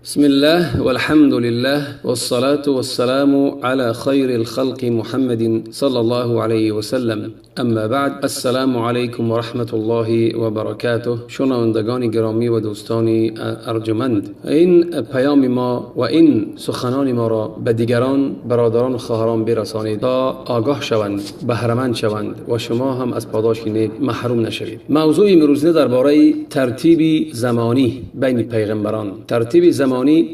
بسم الله والحمد لله والصلاة والسلام على خير الخلق محمد صلى الله عليه وسلم. اما بعد، السلام علیکم و رحمت الله و برکاته. شنوندگان گرامی و دوستان ارجمند، این پیام ما و این سخنان ما را به دیگران، برادران و خواهران برسانید تا آگاه شوند، بهره‌مند شوند و شما هم از پاداش نیک محروم نشوید. موضوع امروزه درباره ترتیب زمانی بین پیغمبران، ترتیب زمانی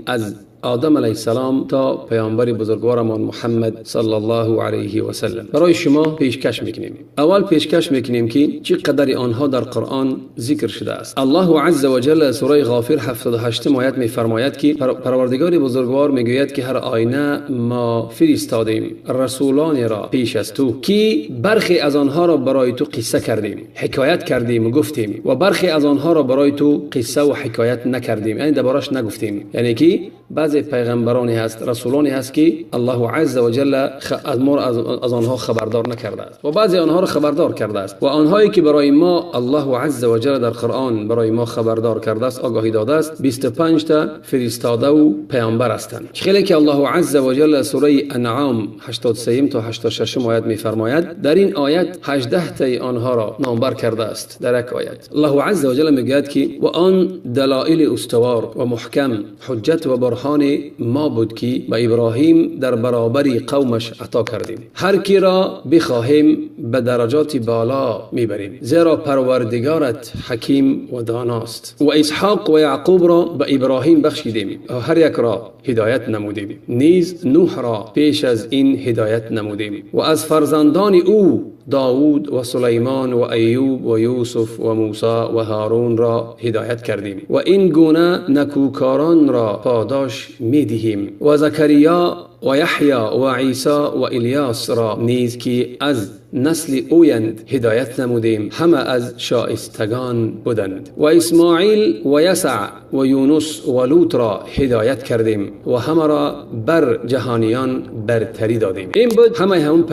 از آدم علیه السلام تا پیامبر بزرگوارمان محمد صلی الله علیه و سلم برای شما پیشکش میکنیم. اول پیشکش میکنیم که چقدر آنها در قرآن ذکر شده است. الله عز و جل سوره غافر 78 آیت میفرماید که پروردگار بزرگوار میگوید که هر آینه ما فرستادیم رسولان را پیش از تو که برخی از آنها را برای تو قصه کردیم، حکایت کردیم و گفتیم، و برخی از آنها را برای تو قصه و حکایت نکردیم، یعنی دربارش نگفتیم. یعنی که بعضی پیغمبرانی هست، رسولانی هست که الله عز و جل از ما از آنها خبردار نکرده است و بعضی آنها را خبردار کرده است، و آنهایی که برای ما الله عز و جل در قرآن برای ما خبردار کرده است، آگاهی داده است، 25 تا فرستاده و پیامبر هستند. خیلی که الله عز و جل سوره انعام 83 تا 86 آیت می‌فرماید، در این آیت 18 تا آنها را نامبر کرده است در یک آیت. الله عز و جل میگوید که و آن دلایل استوار و محکم، حجت و برهان ما بود که به ابراهیم در برابر قومش عطا کردیم. هر کی را بخواهیم به درجات بالا میبریم، زیرا پروردگارت حکیم و داناست. و اسحاق و یعقوب را به ابراهیم بخشیدیم، هر یک را هدایت نمودیم. نیز نوح را پیش از این هدایت نمودیم. و از فرزندان او داود و سلیمان و ایوب و یوسف و موسی و هارون را هدایت کردیم. و این گونه نکوکاران را پاداش میدهیم. و زکریا و یحیی و عیسی و الیاس را نیز که از نسل اویند هدایت نمودیم، همه از شایستگان بودند. و اسماعیل و یسع و یونس و لوط را هدایت کردیم و همه را بر جهانیان برتری دادیم. این بود همه همون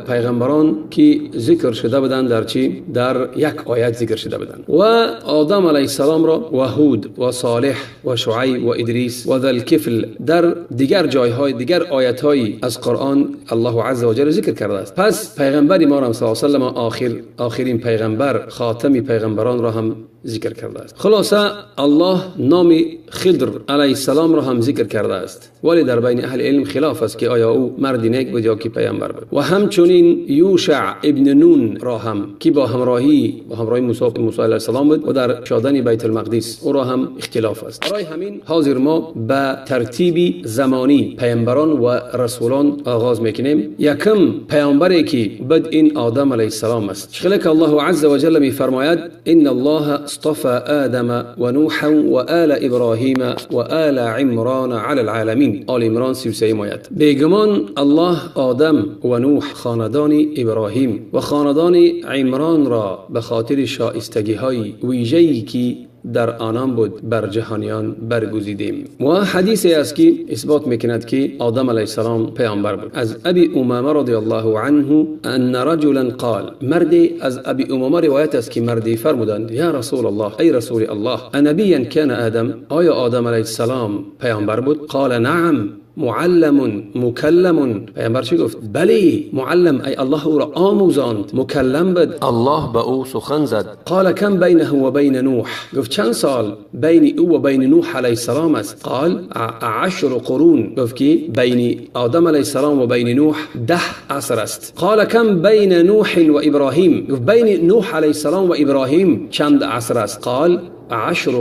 پیغمبران که ذکر شده بودند در چی؟ در یک آیت ذکر شده بودند. و آدم علیه السلام را و هود و صالح و شعیب و ادریس و ذوالکفل در دیگر جایهای دیگر آیت‌های از قرآن الله عز و جل ذکر کرده است. پس پیغمبر ما را صلی الله علیه و سلم، آخرین پیغمبر، خاتم پیغمبران را هم ذکر کرده است. خلاصه الله نام خضر علیه السلام را هم ذکر کرده است، ولی در بین اهل علم خلاف است که آیا او مرد نیک بود یا که پیامبر بود. و همچنین یوشع ابن نون را هم که با همراهی موسی علیه السلام بود و در شادن بیت المقدس، او را هم اختلاف است. برای همین حاضر ما به ترتیب زمانی پیامبران و رسولان آغاز میکنیم. یکم پیامبری که بد این آدم علیه السلام است. خلق الله عز و جل میفرماید ان الله اصطفى آدم ونوحا وآل ابراهیم وآل عمران علی العالمین. آل عمران 33 آیت. بیگمان الله آدم و نوح، خاندان ابراهیم و خاندان عمران را به خاطر شایستگی های ویژه‌ای که در آنان بود بر جهانیان برگزیدیم. و حدیثی است که اثبات میکند که آدم علیه السلام پیامبر بود. از ابی امامه رضی الله عنه ان رجلا قال، مردی از ابی امامه روایت است که مردی فرمودند یا رسول الله، ای رسول الله، انبیا کان آدم، آیا آدم علیه السلام پیامبر بود؟ قال نعم، معلم مکلم. پیامبر چی گفت؟ بلی، معلم، ای الله او را آموزاند، مکلم بود، الله به او سخن زد. قال کم بینه و بین نوح، گفت چند سال بین او و بین نوح علیه السلام است؟ قال 10 قرون، گفت که بین آدم علیه السلام و بین نوح 10 عصر است. قال کم بین نوح و ابراهیم، گفت بین نوح علیه السلام و ابراهیم چند عصر است؟ قال 10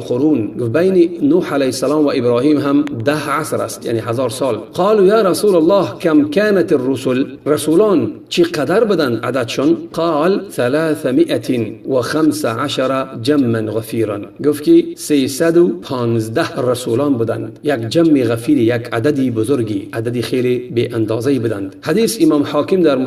قرون، گفت بین نوح علیه السلام و ابراهیم هم 10 عصر است، یعنی 1000 سال. قالوا یا رسول الله کم كانت الرسل، رسولان چی قدر بدن عددشون؟ قال 315 جما غفیرا، گفت که 315 رسولان بودند، یک جمع غفیر، یک عددی بزرگی، عددی خیلی به اندازه بودند. حدیث امام حاکم در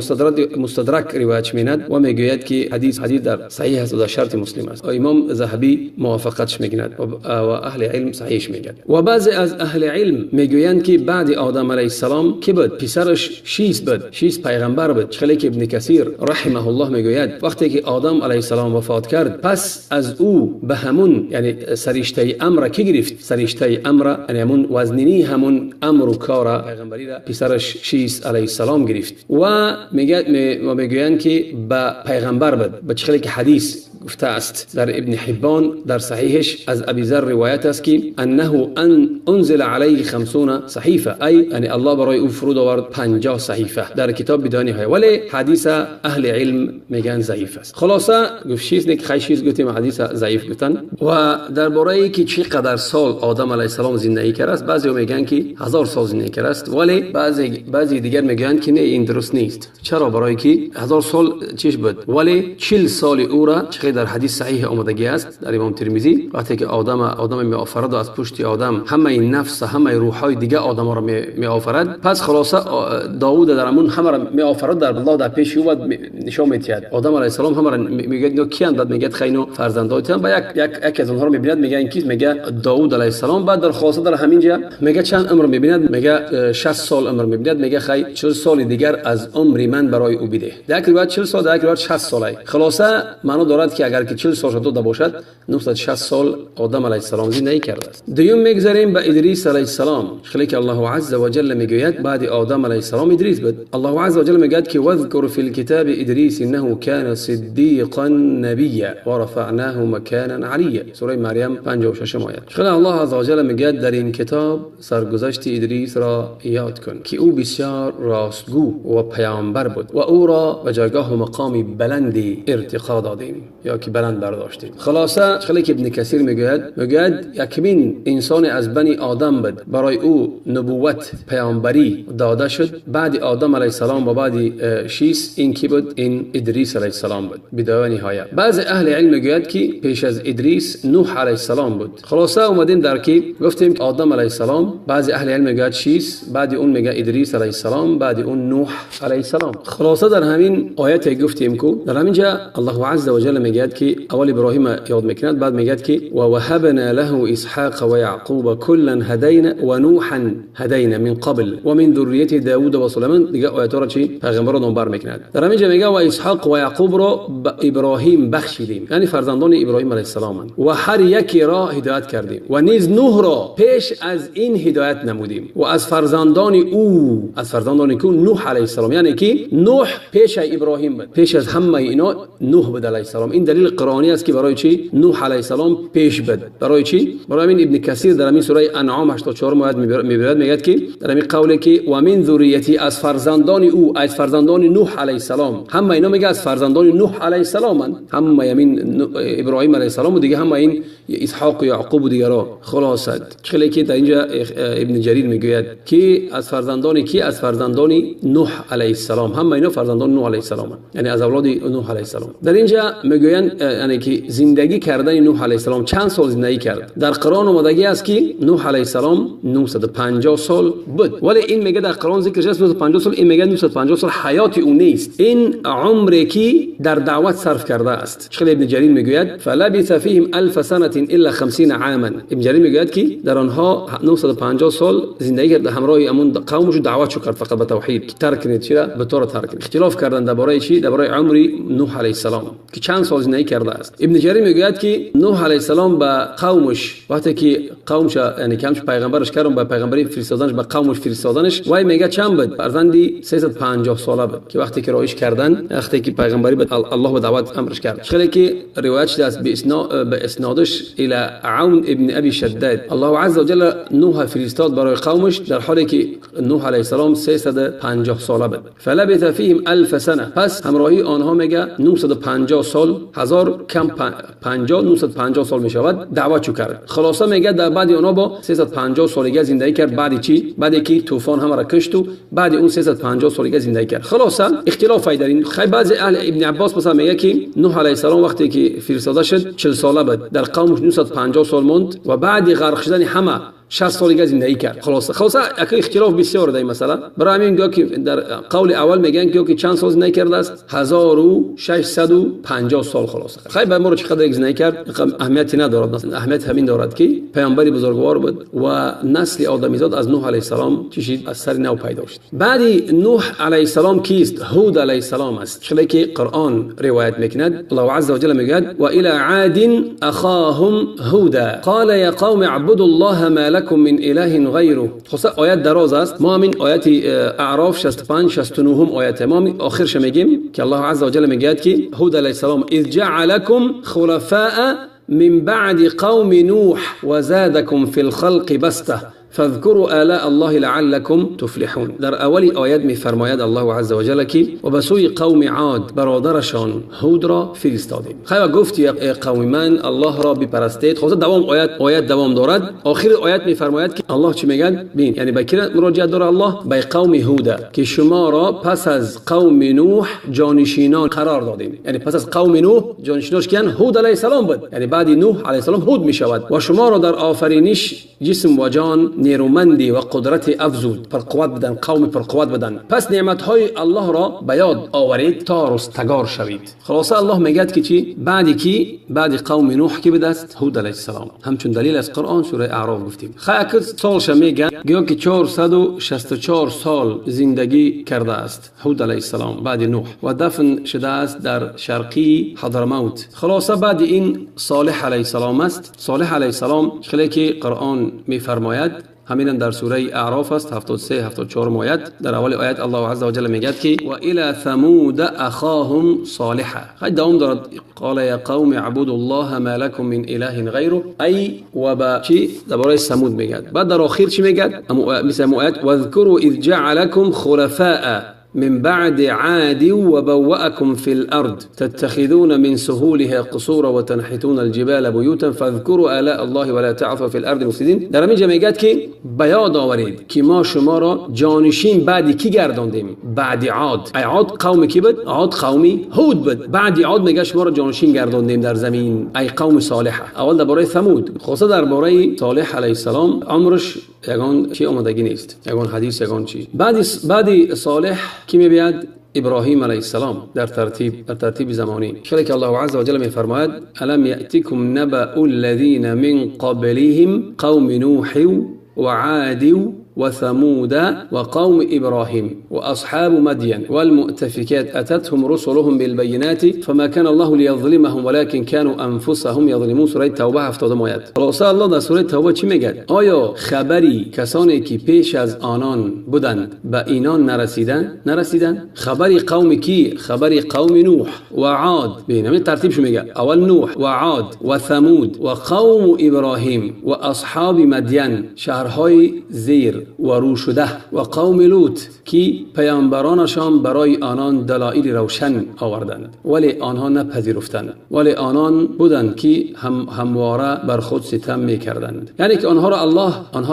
مستدرک روایت میند و میگوید که حدیث در صحیح است و در شرط مسلم است. امام ذهبی موافق موافقتش میکند و اهل علم صحیحش میگن. و بعضی از اهل علم میگویند که بعد آدم علیه السلام کی بود؟ پسرش شیس بود. شیس شیس پیغمبر بود. چخلی که ابن کثیر رحمه الله میگوید وقتی که آدم علیه السلام وفات کرد، پس از او به همون یعنی سرشته امر کی گرفت؟ سرشته امر یعنی همون وزنینی همون امر و کار پیغمبری را پسرش شیس علیه السلام گرفت و میگویند که به پیغمبر بود. به چخلی که حدیث گفته است در ابن حبان در صحیحش از ابی ذر روایت است که انه ان انزل علیه 50 صحیفه، ای یعنی الله برای او فرود آورد 50 صحیفه در کتاب بدانی های، ولی حدیث اهل علم میگن ضعیف است. خلاصه گفت چیز نه که چیز گفتیم حدیث ضعیف گفتن. و درباره ای که چقدر سال آدم علیه السلام زندگی کرده است، بعضی میگن که 1000 سال زندگی کرده است، ولی بعضی دیگر میگن که نه این درست نیست. چرا؟ برای که 1000 سال چیش بود، ولی 40 سال او را چه در حدیث صحیح آمدگی است در امام ترمذی، وقتی که آدم می آفرد و از پشت آدم همه نفس همه روح‌های دیگه آدم را می آفرد، پس خلاصه داوود در همون همه را می آفرد در الله در پیش او نشان می‌دهد. آدم علیه السلام همه را میگه اینا کیان؟ بعد میگه خینو فرزندایتان. بعد یک از اونها رو می‌بیند میگه این کیست؟ میگه داوود علیه السلام. بعد در خلاصه در همین جا میگه چند عمر می‌بیند؟ میگه 60 سال عمر می‌بیند. میگه خی 40 سال دیگر از عمر من برای او بده. در یک روایت 40 سال، در یک روایت 60 ساله. خلاصه معنا دارد که اگر که 40 سال شده باشد 960 سال آدم علیه السلام زندگی کرده است. دوم میگذریم به ادریس علیه السلام. خلی که الله عز وجل میگوید بعد آدم علیه السلام ادریس بود. الله عز وجل میگوید که واذکر فی الكتاب ادریس انه کان صدیقا نبیا ورفعناه مکانا علیا، سوره مریم 56 آیه. خلی الله عز وجل میگوید در این کتاب سرگذشت ادریس را یاد کن که او بسیار راستگو و پیامبر بود و او را به جایگاه و مقام بلندی ارتقا دادیم یا که بلند برداشتیم. خلاصه خلی که ابن کثیر میگوید یکمین انسان از بنی آدم بود، برای او نبوت پیامبری داده شد. بعد آدم علیه السلام و بعد شیس این کی بود؟ این ادریس علیه السلام بود. بدايه نهایه. بعض اهل علم میگوید که پیش از ادریس نوح علیه السلام بود. خلاصه اومدیم در کی گفتیم آدم علیه السلام، بعض اهل علم میگوید شیس، بعد اون میگه ادریس علیه السلام، بعد اون نوح علیه السلام. خلاصه در همین آیت گفتیم که در همین جا الله عز وجل میگه که اول ابراهیم یاد میکند، بعد میگه که و وهبنا له اسحاق و یعقوب کلا هدینا و نوحا هدینا من قبل و من ذریه داوود و سلیمان. دیگه آیات را چی پیغمبر رو نامبر میکند. در همین جا میگه و اسحاق و یعقوب را به ابراهیم بخشیدیم، یعنی فرزندان ابراهیم علیه السلام، و هر یکی را هدایت کردیم و نیز نوح را پیش از این هدایت نمودیم و از فرزندان او، از فرزندان کو نوح علیه السلام، یعنی که نوح پیش ابراهیم بود، پیش از همه اینا نوح بود علیه السلام. این دلیل قرآنی است که برای چی نوح علیه السلام پیش بود؟ برای چی؟ برای همین ابن کثیر در همین سوره انعام 84 آیت میبرد، میگه که در همین قوله که و من ذریتی، از فرزندان او، از فرزندان نوح علیه السلام، همه اینا میگه از فرزندان نوح علیه السلام، همه یمین ابراهیم علیه السلام و دیگه همه این اسحاق و یعقوب و دیگرا. خلاصه چخلی که در اینجا ابن جریر میگوید که از فرزندان کی؟ از فرزندان نوح علیه السلام، همه اینا فرزندان نوح علیه السلام، یعنی از اولاد نوح علیه السلام. در اینجا میگویند یعنی که زندگی کردن نوح علیه السلام چند سال زندگی کرد؟ در قرآن آمدگی است که نوح علیه السلام 950 سال بود، ولی این میگه در قرآن ذکر شده 950 سال، این میگه 950 سال حیات او نیست، این عمری که در دعوت صرف کرده است. چخلی ابن جریر میگوید فلبث فیهم الف سنه الا 50 عاما. ابن جریر میگوید که در آنها 950 سال زندگی کرد همراه امون قومش دعوت کرد فقط به توحید، ترک کنید چرا به طور ترک. اختلاف کردن درباره چی؟ درباره عمر نوح علیه السلام که چند سال زندگی کرده است. ابن جریر میگوید که نوح علیه السلام به قومش وقتی که قومش یعنی کمش پیغمبرش کردن به پیغمبری فرستادنش به قومش فرستادنش، وای میگه چند بود؟ فرزندی 350 ساله بود که وقتی که رایش کردن، وقتی که پیغمبری به الله به دعوت امرش کرد. خیلی که روایت شده است به اسنادش الی عون ابن ابی شداد، الله عز وجل نوح فرستاد برای قومش در حالی که نوح علیه السلام 350 ساله بود. فلبث فیهم الف سنه، پس همراهی آنها میگه 950 سال، 1000 کم 50 950 سال میشود دعوت کرد. خلاصه میگه در بعد آنها با 350 سالگی زندگی کرد. بعد چی؟ بعد که طوفان هم را کشت و بعد اون 350 سالگی زندگی کرد. خلاصه اختلاف در این خیلی بعضی اهل ابن عباس مثلا میگه که نوح علیه السلام وقتی که فرستاده شد 40 ساله بود، در قومش 950 سال موند و بعد غرق شدن همه 60 сол دیگه زندگی کرد. خلاصه یک اختلاف بسیار در این مسئله. برای همین گویا که در قول اول میگن که چند سال زندگی کرده است؟ 1650 سال. خلاصه خیلی به ما رو چقدر زندگی کرد اهمیتی ندارد. اهمیت همین دارد که پیامبری بزرگوار بود و نسل آدمیزاد از نوح علیه السلام چی از سر نو پیدا شد. بعدی نوح علیه السلام کیست؟ هود علیه السلام است. چلی که قرآن روایت میکند، الله عز وجل میگوید و الی عاد اخاهم هودا قال یا قوم اعبدوا الله ما لكم من اله غیره. خلاصه آیت دراز است. ما همین آیت اعراف 65 69 آیت ما همین آخرش میگیم که الله عز وجل میگوید که هود علیه السلام اذ جعلکم خلفاء من بعد قوم نوح وزادكم في الخلق بسطة فاذكروا آلاء الله لعلكم تفلحون. در اول آیت می‌فرماید الله عز وجل که و به سوی قوم عاد برادرشان هود را فرستادیم. خیلی گفت ای قوم من الله را بپرستید. خلاصه دوام آیت دوام دارد. آخر آیت می‌فرماید که الله چی میگه؟ ببین، یعنی به کی مراجعه داره الله؟ به قوم هود که شما را پس از قوم نوح جانشینان قرار دادیم. یعنی پس از قوم نوح جانشیناش کیان؟ هود علیه السلام بود. یعنی بعد نوح علیه السلام هود میشود و شما را در آفرینش جسم و جان نیرومندی و قدرت افزود، پرقوت بدن، قوم پرقوت بدن. پس نعمت‌های الله را به یاد آورید تا رستگار شوید. خلاصه الله میگه که چی؟ بعدی کی؟ بعد قوم نوح کی بوده است؟ هود علیه السلام. همچون دلیل از قرآن سوره اعراف گفتیم. خیلی سالش میگه گویا که 464 سال زندگی کرده است هود علیه السلام بعد نوح و دفن شده است در شرقی حضرموت. خلاصه بعد این صالح علیه السلام است. صالح علیه السلام خیلی که قرآن میفرماید، همین در سوره اعراف است 73 74 آیت. در اول آیت الله عز وجل میگه که و الی ثمود اخاهم صالحا. خیلی دوام دارد. قال یا قوم اعبدوا الله ما لكم من اله غیره. ای و با چی درباره ثمود میگه. بعد در آخر چی میگه؟ مثل آیت واذکروا اذ جعلكم خلفاء من بعد عاد وبوأكم في الأرض تتخذون من سهولها قصورا وتنحتون الجبال بيوتا فاذكروا آلاء الله ولا تعثوا في الأرض مفسدين. در همینجا میگه که به یاد آورید که ما شما را جانشین بعد کی گرداندیم؟ بعد عاد. ای عاد قوم کی بود؟ عاد قومی هود بود. بعد عاد میگه شما را جانشین گرداندیم در زمین، ای قوم صالح. اول درباره ثمود، خاصه درباره صالح علیه السلام عمرش یگان چی آمادگی نیست، یگان حدیث یگان چی. بعد صالح کی میبیاد؟ ابراهیم علیه السلام در ترتیب زمانی. خیلی که الله عز وجل میفرماید الم یأتکم نبأ الذین من قبلهم قوم نوح وعاد وثمود وقوم إبراهيم وأصحاب مدين والمؤتفكات أتتهم رسلهم بالبينات فما كان الله ليظلمهم ولكن كانوا أنفسهم يظلمون. سورة توبه 70 آیت. خلاصه الله در سوره توبه چی میگه؟ آیا خبری کسانی که پیش از آنان بودند به اینان نرسیدن؟ خبری قوم کی؟ خبری قوم نوح و عاد. ببین همین ترتیبشو میگه، اول نوح و عاد و ثمود و قوم ابراهیم و اصحاب مدین، شهرهای زیر و رو شده، و قوم لوط که پیامبرانشان برای آنان دلایل روشن آوردند ولی آنها نپذیرفتند، ولی آنان بودند که همواره بر خود ستم میکردند. یعنی که آنها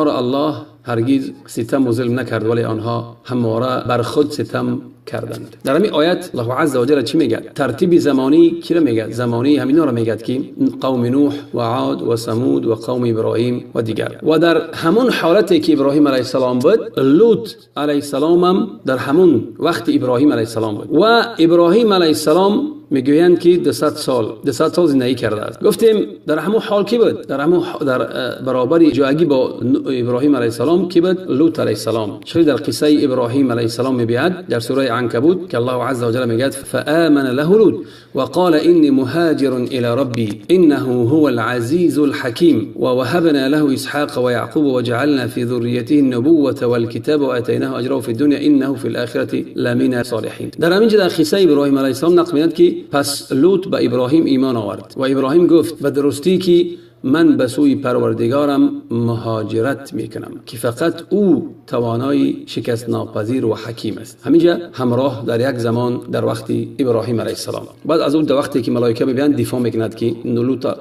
را الله هرگز ستم و ظلم نکرد ولی آنها همواره بر خود ستم کردند. در همین آیت الله عز وجل چی میگه؟ ترتیب زمانی کی را میگه؟ زمانی همینا را میگه که قوم نوح و عاد و ثمود و قوم ابراهیم و دیگر. و در همون حالتی که ابراهیم علیه السلام بود، لوط علیه السلام هم در همون وقت ابراهیم علیه السلام بود. و ابراهیم علیه السلام میگویند که 200 سال زندگی کرده است. گفتیم در همون حال کی بود؟ در همون در برابر جایگی با ابراهیم علیه السلام کی بود؟ لوط علیه السلام. چون در قصه ابراهیم علیه السلام میبیاد در سوره عنکبوت که الله عز وجل میگه فآمن له لوط وقال إني مهاجر إلى ربي إنه هو العزيز الحكيم ووهبنا له إسحاق ويعقوب وجعلنا في ذريته النبوة والكتاب وآتيناه أجره في الدنيا إنه في الآخرة لمن الصالحين. در همینجا در قصه ابراهیم علیه السلام نقل می‌کند که پس لوط به ابراهیم ایمان آورد و ابراهیم گفت به درستی که من به سوی پروردگارم مهاجرت میکنم که فقط او توانای شکست ناپذیر و حکیم است. همینجا همراه در یک زمان در وقت ابراهیم علیه السلام. بعد از اون در وقتی که ملائکه میبینند دفاع میکند که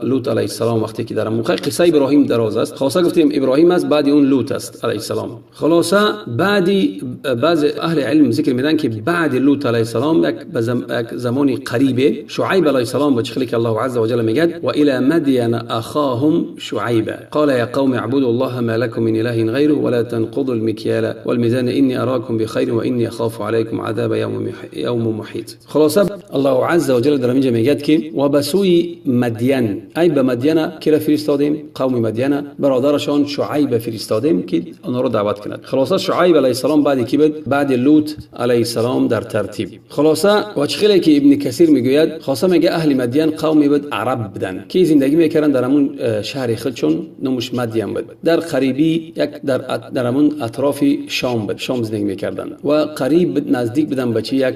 لوط علیه السلام وقتی که در موقع قصه ابراهیم دراز است. خلاصه گفتیم ابراهیم است، بعد اون لوط است علیه السلام. خلاصه بعدی بعض اهل علم ذکر میدن که بعد لوط علیه السلام یک زمانی قریبه شعیب علیه السلام با چخلی که الله عز وجل میگه و الی مدین أخاهم شعيبا قال يا قوم اعبدوا الله ما لكم من إله غيره ولا تنقضوا المكيال والميزان إني أراكم بخير وإني أخاف عليكم عذاب يوم محيط. خلاصه الله عز وجل در اینجا میگه که و به سوی مدین، ای به مدینه کی را فرستادیم؟ قوم مدینه، برادرشان شعیب فرستادیم که آنها را دعوت کند. خلاصه شعیب علیه السلام بعد کی بود؟ بعد لوط علیه السلام در ترتیب. خلاصه و چخیلی که ابن کثیر میگوید، خلاصه میگه اهل مدین قومی بود عرب بودن که زندگی میکردن در همون شهر خودشون، نامش مدین بود، در قریبی یک در همون اطراف شام بود، شام زندگی میکردن و قریب نزدیک بودن به چی؟ یک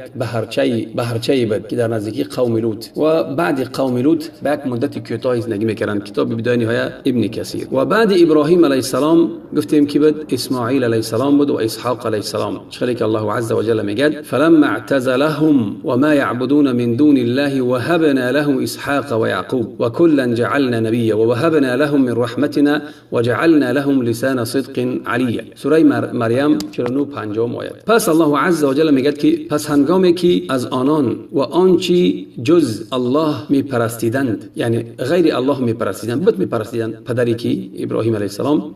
بحرچه بود که در نزدیکی قوم لوط. و بعد قوم لوط به یک مدت کوتاه زندگی میکردن. کتاب بدايه نهايه ابن کثیر. و بعد ابراهیم علیه السلام گفتیم که بود اسماعیل علیه السلام بود و اسحاق علیه السلام. چخیلی که الله عز وجل میگه فلما اعتزلهم وما يعبدون من دون الله وهبنا له اسحاق ويعقوب وكلا جعلنا نبيا ووهبنا لهم من رحمتنا وجعلنا لهم لسان صدق عليا. سوره مریم 49 50 آیت. پس الله عز وجل میگه که پس هنگامی که از آنان و آنچه جز الله میپرستیدند، یعنی غیر الله میپرستیدند، بت میپرستیدند، پدری که ابراهیم علیه السلام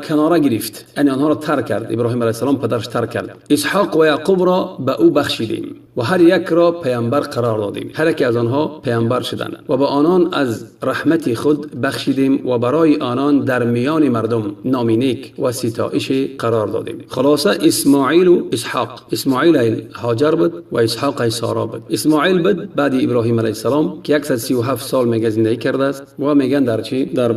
کناره گرفت، یعنی آنها را ترک کرد. ابراهیم علیه السلام پدرش ترک کرد. اسحاق و یعقوب را به او بخشیدیم و هر یک را پیامبر قرار دادیم. هر یک از آنها پیامبر شدند و به آنان از رحمت خود بخشیدیم و برای آنان در میان مردم نام نیک و ستایش قرار دادیم. خلاصه اسماعیل و اسحاق، اسماعیل هاجر بود و اسحاق سارا بود. اسماعیل بود بعد ابراهیم علیه السلام که 137 سال میگه زندگی کرده است و میگن در چی؟ در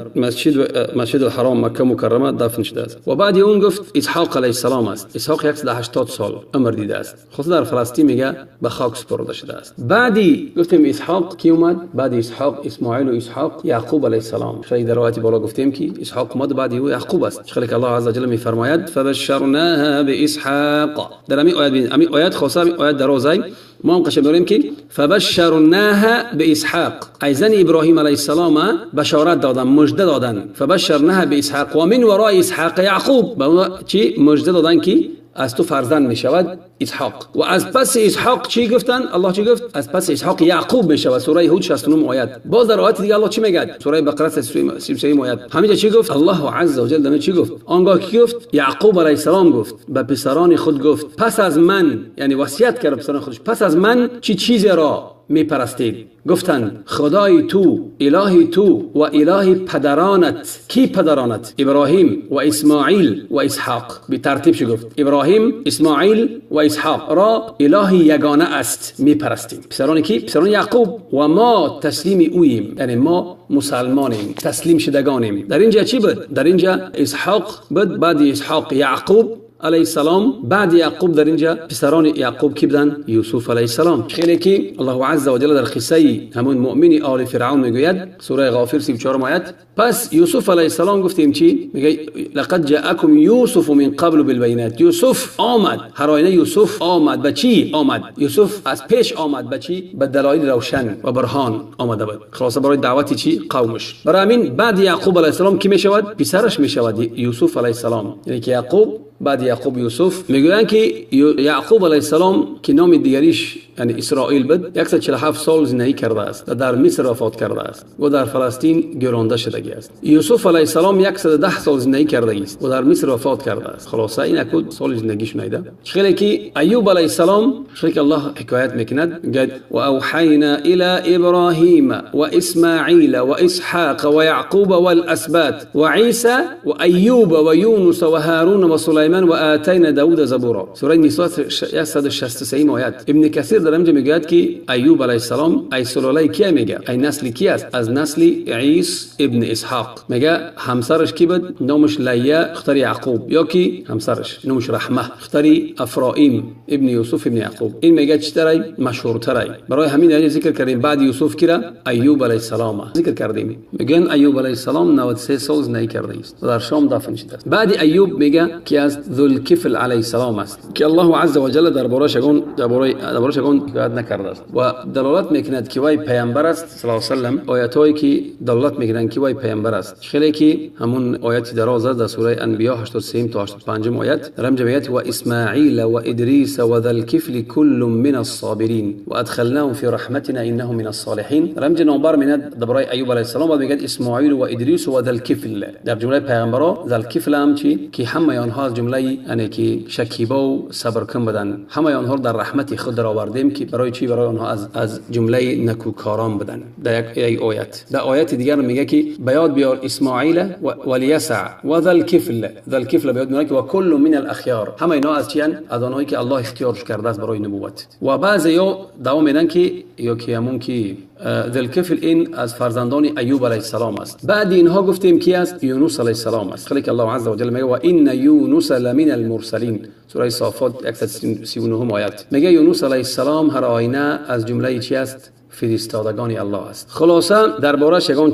مسجد الحرام مکه مکرمه دفن شده است. و بعد اون گفت اسحاق علیه السلام است. اسحاق 180 سال عمر دیده است. خلاصه در فلسطین میگه به خاک سپرده شده است. بعدی گفتیم اسحاق کی اومد؟ بعد اسحاق اسماعیل و اسحاق یعقوب علیه السلام. خیلی در روایت بالا گفتیم که اسحاق اومد بعد او یعقوب است. خیلی که الله عز وجل میفرماید فبشرناها باسحاق. در همین آیت ببینید، همین آیت خاصه، همین آیت درازه ما هم قشنگ داریم که فبشرناها باسحاق، ای زن ابراهیم علیه السلام بشارت دادن، مژده دادن. فبشرناها باسحاق و من وراء اسحاق یعقوب. به اون چی مژده دادن که از تو فرزند می شود اسحاق. و از پس اسحاق چی گفتن؟ الله چی گفت؟ از پس اسحاق یعقوب می شود. سوره هود 69 آیت. باز در آیت دیگه الله چی میگه؟ سوره بقره 33 آیت. همینجا چی گفت؟ الله عز وجل دمه چی گفت؟ آنگاه کی گفت؟ یعقوب علیه السلام گفت به پسران خود گفت پس از من، یعنی وصیت کرد پسران خودش، پس از من چی چیزی را می پرستید؟ گفتند خدای تو، الهی تو و اله پدرانت. کی پدرانت؟ ابراهیم و اسماعیل و اسحاق. به ترتیب چی گفت؟ ابراهیم، اسماعیل و اسحاق را اله یگانه است می پرستیم. پسران کی؟ پسران یعقوب. و ما تسلیم اوییم، یعنی ما مسلمانیم، تسلیم شدگانیم. در اینجا چی بود؟ در اینجا اسحاق بود، بعد اسحاق یعقوب علیه السلام، بعد یعقوب در اینجا پسران یعقوب کی بودن؟ یوسف علیه السلام. خیلی که الله عز وجل در قصه همون مؤمن آل فرعون میگوید، سوره غافر 34 آیت. پس یوسف علیه السلام گفتیم چی؟ میگه لقد جاءکم یوسف من قبل بالبینات. یوسف آمد، هر آینه یوسف آمد. به چی آمد؟ یوسف از پیش آمد به چی؟ به دلایل روشن و برهان آمده بود. خلاصه برای دعوت چی؟ قومش. برای همین بعد یعقوب علیه السلام کی میشود؟ پسرش میشود یوسف علیه السلام. یعنی که یعقوب بعد یعقوب یوسف. میگویند که یعقوب علیه السلام که نام دیگریش یعنی اسرائیل بود، 147 سال زندگی کرده است و در مصر وفات کرده است و در فلسطین گرانده شدگی است. یوسف علیه السلام 110 سال زندگی کرده است و در مصر وفات کرده است. خلاصه این اکود سال زندگیش نیده. خیلی که ایوب علیه السلام، خیلی که الله حکایت میکند، میگه و اوحینا الی ابراهیم و اسماعیل و اسحاق و یعقوب والاسباط و عیسی و ایوب و یونس و هارون و سلیمان و آتینا داود زبورا. سوره نساء 163 آیت. ابن کثیر در اینجا میگوید که ایوب علیه السلام ای سلاله کیه میگه؟ ای نسل کی است؟ از نسل عیس ابن اسحاق. میگه همسرش کی بود؟ نامش لیه دختر یعقوب، یا کی همسرش نامش رحمه دختر افرایم ابن یوسف ابن یعقوب. این میگه چطوری مشهورتره. برای همین اینجا ذکر کردیم بعد یوسف کی را؟ ایوب علیه السلام ذکر کردیم. میگن ایوب علیه السلام 93 سال زندگی کرده است و در شام دفن شده است. بعد ایوب میگه که از است؟ ذوالکفل علیه السلام است که الله عز و جل درباره‌اش یگان حکایت نکرده است و دلالت میکند که وی پیامبر است صلی الله علیه و سلم. آیاتایی که دلالت میکنند که وی پیامبر است، خیلی که همون آیات دراز است در سوره انبیا 83 تا 85 آیت رمز میگه و اسماعیل و ادریس و ذوالکفل كل من الصابرین و ادخلناهم فی رحمتنا انهم من الصالحین. رمز نامبر میند درباره ایوب علیه السلام و میگه اسماعیل و ادریس و ذوالکفل. در جمله پیامبرا ذوالکفل هم چی که همه آنها از جمله یعنی که شکیبا و صبرکن بودن، همه آنها در رحمت خود در آوردیم که برای چی؟ برای آنها از جمله نکوکاران بودن. در یک آیت، در آیت دیگر میگه که بیاد بیار اسماعیل و الیسع و ذوالکفل. ذوالکفل بیاد میاره که و کل من الاخیار، همه اینا از چیان؟ از آنهایی که الله اختیارش کرده است برای نبوت. و بعضیا دوام میدن که یا که همون که ذوالکفل این از فرزندان ایوب علیه السلام است. بعد اینها گفتیم کی است؟ یونس علیه السلام است. خیلی که الله عز و جل میگه و ان یونس لمن المرسلین، سوره صافات 139 آیت میگه یونس علیه السلام هر آینه از جمله چی است؟ فرستادگان الله است. خلاصه درباره‌اش یگان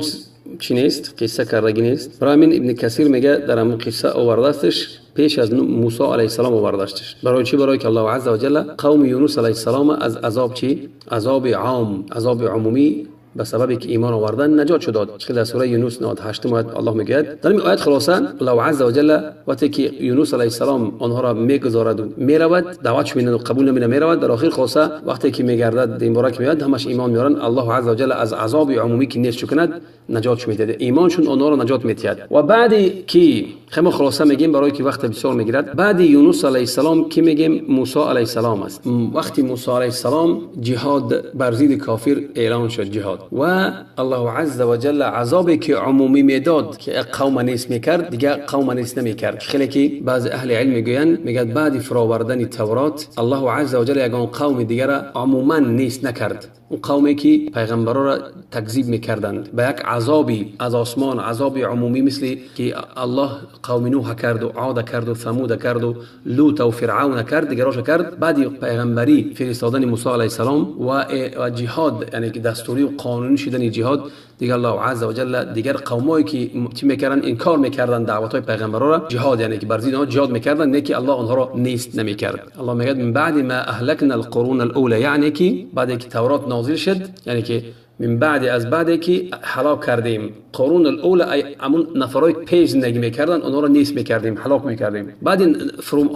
چی نیست، قصه کردگی نیست. برای همین ابن کثیر میگه در همون قصه آوردستش پیش از موسی علیه السلام آوردستش. برای چی؟ برای که الله عز و جل قوم یونس علیه السلام از عذاب چی؟ عذاب عام، عذاب عمومی به سبب که ایمان آوردن نجات شد. که در سوره یونس 98 آیت الله میگوید. در این آیت خلاصه الله عز و جل وقتی که یونس علیه السلام آنها را میگذارد و میرود، دعوتش میدن و قبول نمیکنه میرود. در آخر خلاصه وقتی که میگردد این باره که میاد همش ایمان میارن، الله عز و جل از عذاب عمومی که نیست کند نجاتش میده، ایمانشون آنها را نجات میدهد. و بعدی که خیلی خلاصه میگیم برای که وقت بسیار میگیرد، بعد یونس علیه السلام که میگیم موسی علیه السلام است. وقتی موسی علیه السلام جهاد بر ضد کافر اعلان شد جهاد، و الله عز و جل عذابی که عمومی میداد که قوم نیست میکرد دیگه قوم نیست نمیکرد. خیلی که بعض اهل علم میگویند، میگه بعد فراوردن تورات الله عز و جل یگان قوم دیگر عموما نیست نکرد. اون قومی که پیغمبرا را تکذیب میکردند به یک عذابی از آسمان، عذاب عمومی مثل که الله قوم نوح کرد و عاد کرد و ثمود کرد و لوط و فرعون کرد، دیگراش کرد. بعد پیغمبری فرستادن موسی علیه السلام و جهاد، یعنی که دستوری و قانونی شدن جهاد، دیگر الله عز و جل دیگر قومایی که چی میکردن انکار میکردن دعوت های پیغمبرا را، جهاد یعنی که بر ضد آنها جهاد میکردن، نه که الله آنها را نیست نمیکرد. الله میگه من بعد ما اهلکنا القرون الاولى، یعنی که بعد که تورات نازل شد، یعنی که من بعد از بعد که هلاک کردیم قرون الاولى، ای همون نفرای پیش زندگی میکردن آنها را نیست میکردیم، هلاک میکردیم. بعد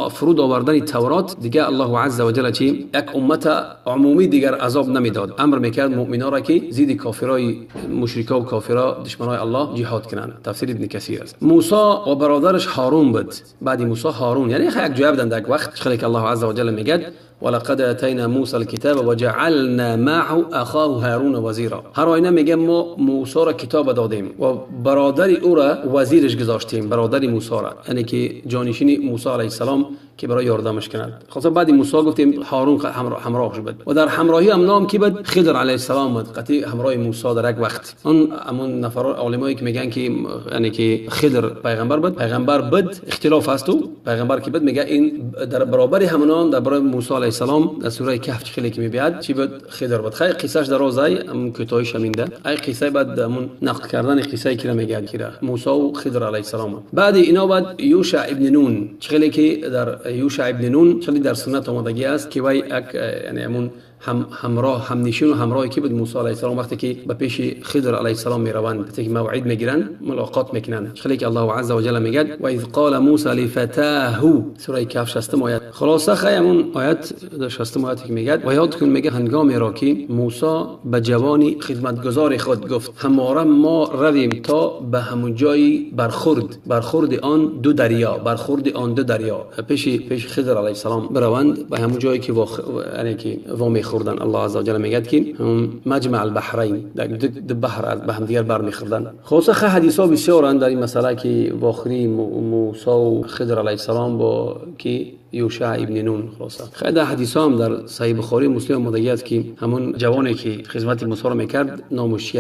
فرود آوردن تورات دیگه الله عز و جل چی یک امت عمومی دیگر عذاب نمیداد، امر میکرد مؤمنا را که زید کافرای مشرکا و کافرا دشمنای الله جهاد کنند. تفسیر ابن کثیر است. موسی و برادرش هارون بود. بعد موسی هارون، یعنی یک جواب دادن یک وقت خیلی که الله عز و جل میگه ولقد اتینا موسی الكتاب وجعلنا معه اخاه هارون وزیرا. هر آینه میگه ما موسی را کتاب دادیم و برادر او را وزیرش گذاشتیم، برادر موسی را، یعنی که جانشین موسی علیه السلام که برای یاردمش کند. خلاص بعد موسی گفتیم هارون همراه شد و در همراهی هم نام کی بود؟ خضر علیه السلام بود، قطعی همراه موسی در یک وقت. اون همون نفر علمایی که میگن که یعنی که خضر پیغمبر بود، پیغمبر بود، اختلاف هست تو پیغمبر کی بود، میگه این در برابر همونان در برای موسی علیه السلام در سوره کهف خیلی که میبیاد چی بود؟ خضر بود. خیلی قصهش در روزای هم کتایش همینده. ای قصه بعد همون نقل کردن قصه کی میگه که موسی و خضر علیه السلام. بعد اینا بعد یوشع ابن نون، خیلی که در یوشع ابن نون خیلی در سنت آمدگی است که وی یعنی همون همراه هم نشین و همراه کی بود؟ موسی علیه السلام وقتی که به پیش خضر علیه السلام میروند، وقتی که موعد میگیرن ملاقات میکنن، خیلی که الله عز و جل میگه و اذ قال موسی لفتاه، سوره کهف 60 آیت. خلاصه خیمون آیت 60 آیت که میگه و یاد کن، میگه هنگامی را که موسی به جوانی خدمتگزار خود گفت همواره ما رویم تا به همون جای برخورد آن دو دریا، برخورد آن دو دریا، پیش خضر علیه السلام بروند به همون جایی که یعنی که وا میخوردن. الله عز وجل میگه که مجمع البحرین، دو بحر به هم دیگر برمیخوردن. خلاصه حدیث ها بسیارند در این مسئله که واخری موسی و خضر علیه السلام با که یوشع ابن نون. خلاصه خیلی حدیث هم در صحیح بخاری مسلم آمده است که همون جوانی که خدمت موسی را میکرد نامش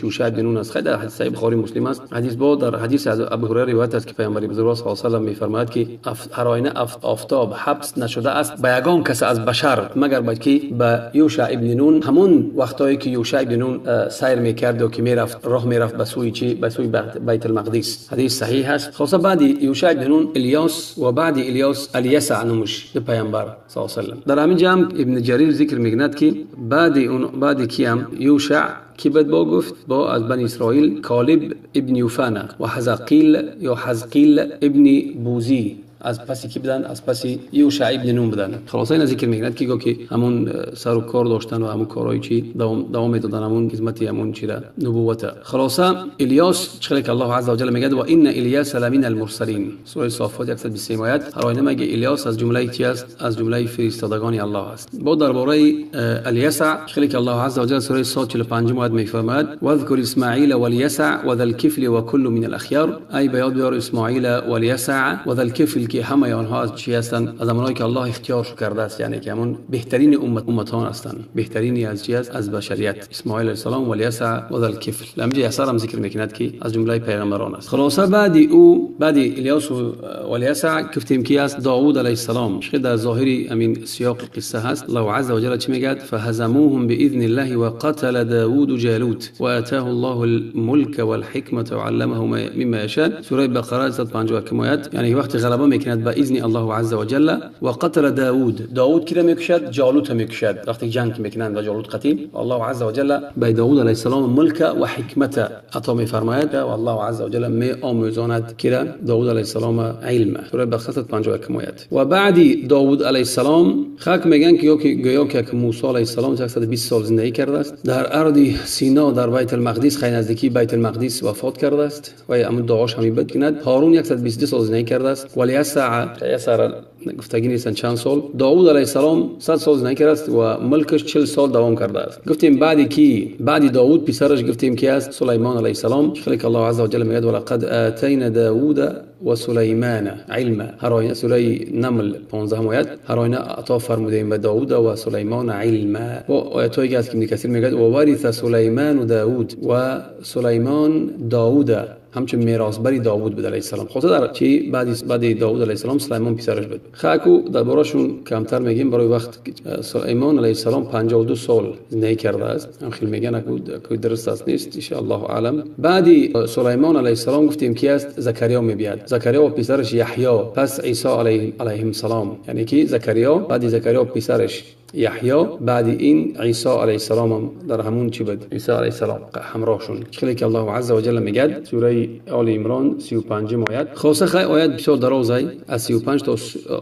یوشع ابن نون است. خیلی در حدیث صحیح بخاری مسلم است. حدیث با در حدیث از ابو هریره روایت است که پیامبر بزرگوار صلی الله علیه و سلم میفرماید که هر آینه آفتاب حبس نشده است به یگان کس از بشر مگر باید که به یوشع ابن نون، همون وقتایی که یوشع ابن نون سیر میکرد و که میرفت راه میرفت به سوی چی؟ به سوی بیت المقدس. حدیث صحیح است. خلاصه بعد یوشع ابن نون الیاس و بعد الیاس الیسع نومش پیامبر صلی الله علیه و سلم. در همین جمع ابن جریر ذکر میکند که بعد اون بعد کیم یوشع کی بد با گفت با از بنی اسرائیل کالب ابن یوفانا و حزقیل یا حزقیل ابن بوزی از پسی کی بدن؟ از پسی یوشع ابن نون بدن. خلاصه این ذکر میکند که گفت که همون سر و کار داشتن و همون کارهایی چی دوام میدادن، همون خدمتی همون چی را نبوت. خلاصه الیاس چخلی که الله عز وجل میگه و ان الیاس لمن المرسلین، سوره صافات 123 آیت. هر آینه میگه الیاس از جمله چی است؟ از جمله فرستادگان الله است. با درباره الیسع چخلی که الله عز وجل سوره صاد 45 آیت میفرماید واذکر اسماعیل والیسع وذا الكفل وكل من الاخيار، ای به یاد بیار اسماعیل والیسع وذا الكفل که همه آنها از چی هستند؟ از آنهایی که الله اختیارش کرده است، یعنی که همون بهترین امتان هستند، بهترینی از چی است؟ از بشریت. اسماعیل علیه السلام و الیسع و ذا الکفل. همینجا یسع هم ذکر میکند که از جمله پیغمبران است. خلاصه بعد او بعد الیاس و الیسع گفتیم که است داوود علیه السلام. که در ظاهری همین سیاق قصه هست. الله عز وجل چی میگه؟ فهزموهم باذن الله وقتل داوود جالوت واتاه الله الملك والحکمه وعلمه مما یشاء. سوره بقره 151 آیت. یعنی وقتی غلبه میکند با اذن الله عز وجل و قتل داوود، داوود کی را میکشد؟ جالوت میکشد. وقتی جنگ میکنند و جالوت قتیل، الله عز وجل به داوود علیه السلام ملک و حکمت عطا میفرماید و الله عز وجل می آموزاند کی را؟ داوود علیه السلام علم. سوره بقره 151 آیت. و بعدی داوود علیه السلام خاک میگن که گویا که موسی علیه السلام 120 سال زندگی کرده است، در ارض سینا در بیت المقدس، خیلی نزدیکی بیت المقدس وفات کرده است و همون دعاش همین بد کند. هارون 122 سال زندگی کرده است. ولی یسع گفتگی نیستن چند سال. داوود علیه السلام 100 سال زندگی کرده است و ملکش 40 سال دوام کرده است. گفتیم بعدی کی؟ بعدی داوود پسرش گفتیم کی است؟ سلیمان علیه السلام. خیلی که الله عز وجل میگه ولقد آتینا داوود و سلیمان علما. هر آینه سوره نمل 15 آیت، هر آینه عطا فرمودیم به داوود و سلیمان علما. و آیتایی که ابن کثیر میگه و ورث سلیمان داوود و سلیمان داوود، همچون میراثبری داوود بود علیه السلام. خلاصه در چی بعد داوود علیه السلام سلیمان پسرش بود. خاکو دربارشون کمتر میگیم برای وقت. سلیمان علیه السلام 52 سال زندگی کرده است. هم خیلی میگن که درست است نیست، ان شاء الله اعلم. بعدی سلیمان علیه السلام گفتیم کی است؟ زکریا میبیاد. زکریا و پسرش یحیی، پس عیسی علیه السلام. یعنی کی؟ زکریا، بعد زکریا پسرش یحیی، بعد این عیسی علیه السلام در همون چی بود؟ عیسی علیه السلام همراهشون. خیلی که الله عز وجل میگه سوره آل عمران 35 آیت. خلاصه خیلی آیت بسیار درازه، از 35 تا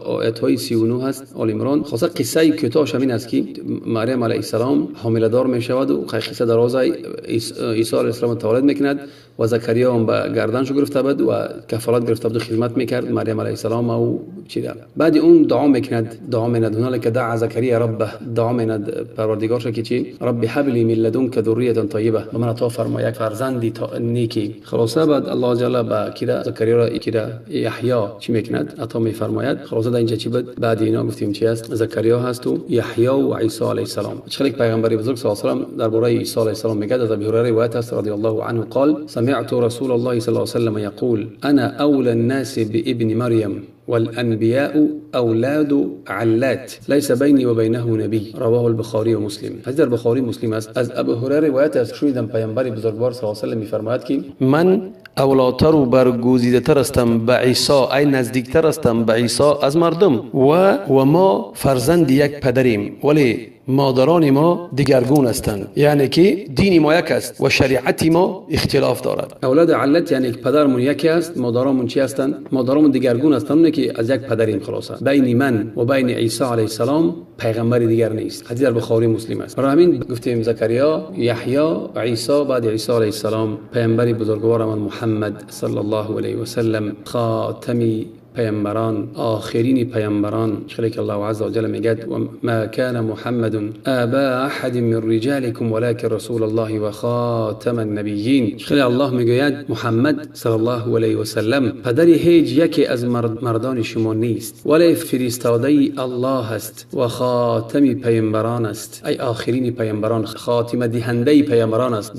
آیت های 39 هست آل عمران. خلاصه قصه کوتاهش همین است که مریم علیه السلام حامله دار میشود و قصه درازه عیسی علیه السلام تولد میکند و زکریا هم به گردنش گرفته بود و کفالت گرفته بود و خدمت میکرد مریم علیه السلام و چی ده. بعد اون دعا میکند، دعا میکند هنالک دعا زکریا ربه، دعا میکند پروردگارش که چی؟ رب هب لی من لدنک ذریه طیبه، به من عطا فرما یک فرزندی نیکی. خلاصه بعد الله جل به کیرا زکریا را کیرا یحیی چی میکند؟ عطا میفرماید. خلاصه در اینجا چی بود؟ بعد اینا گفتیم چی است؟ زکریا هست و یحیی و عیسی علیه السلام. چخلی پیغمبر بزرگ صلی الله علیه و سلم درباره عیسی علیه السلام میگه، از ابی هریره روایت است رضی الله عنه قال سمعت رسول الله صلى الله عليه وسلم يقول أنا أولى الناس بابن مريم والأنبياء أولاد علات ليس بيني وبينه نبي. رواه البخاري ومسلم. حدیث البخاری مسلم است. از ابو هریره روایت است شنیدم پیامبر بزرگوار صلی الله علیه و سلم می‌فرماید که من اولاتر و برگزیده‌تر هستم به عیسی، ای نزدیکتر هستم به عیسی از مردم و ما فرزند یک پدریم ولی مادران ما دیگرگون هستند، یعنی که دین ما یک است و شریعت ما اختلاف دارد. اولاد علت یعنی پدرمون یکی است، مادرامون چی هستند؟ مادرامون دیگرگون هستند، نه که از یک پدریم. خلاصه بین من و بین عیسی علیه السلام پیغمبر دیگر نیست. حدیث در بخاری مسلم است. برای همین گفتیم زکریا، یحیی، عیسی، بعد عیسی علیه السلام پیامبر بزرگوار من محمد صلی الله علیه و سلم، خاتمی پیامبران، آخرین پیامبران. خیلی که الله عز وجل میگه و ما کان محمد آبا احد من رجالكم ولكن رسول الله و خاتم النبیین. خیلی الله میگوید محمد صلی الله علیه و سلم پدر هیچ یکی از مردان شما نیست، ولی فرستاده الله است و خاتم پیامبران است. ای آخرین پیامبران، خاتمه دهنده پیامبران است،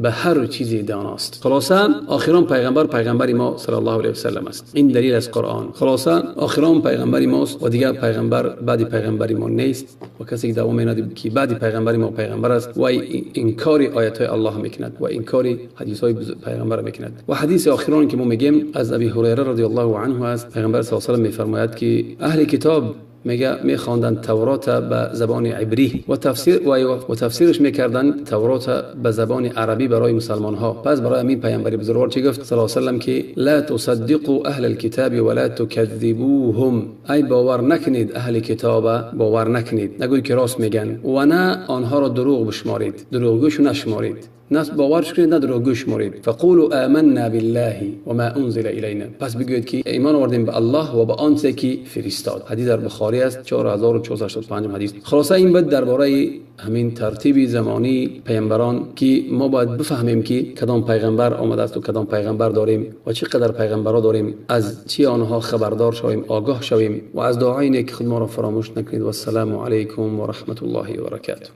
به هر چیزی داناست. خلاصه آخرین پیغمبر پیغمبر ما صلی الله علیه و سلم است. این دلیل از قرآن. خلاصه آخرین پیغمبر ماست و دیگر پیغمبر بعد پیغمبر ما نیست و کسی که دعوا می‌کند که بعد پیغمبر ما پیغمبر است و انکار آیات های الله میکند و انکار حدیث های پیغمبر میکند. و حدیث آخرین که ما میگیم از ابی هریره رضی الله عنه است. پیغمبر صلی الله علیه و سلم میفرماید که اهل کتاب میگه میخواندن تورات به زبان عبری و تفسیر و تفسیرش میکردن تورات به زبان عربی برای مسلمان ها. پس برای همین پیامبر بزرگوار چی گفت صلی الله علیه و سلم که لا تصدقوا اهل الكتاب ولا تكذبوهم. ای باور نکنید اهل کتاب، باور نکنید، نگویید که راست میگن و نه آنها را دروغ بشمارید، دروغگوش نشمارید، نه باورش کنید نه دروغگو شمارید. فقولوا آمنا بالله وما انزل الینا. پس بگویید که ایمان آوردیم به الله و به آنچه که فرستاد. حدیث در بخاری است، 4485 حدیث. خلاصه این بود درباره همین ترتیب زمانی پیامبران که ما باید بفهمیم که کدام پیغمبر آمده است و کدام پیغمبر داریم و چقدر پیغمبرا داریم، از چی آنها خبردار شویم، آگاه شویم و از دعای نیک خود ما را فراموش نکنید. و السلام علیکم و رحمت الله و برکاته.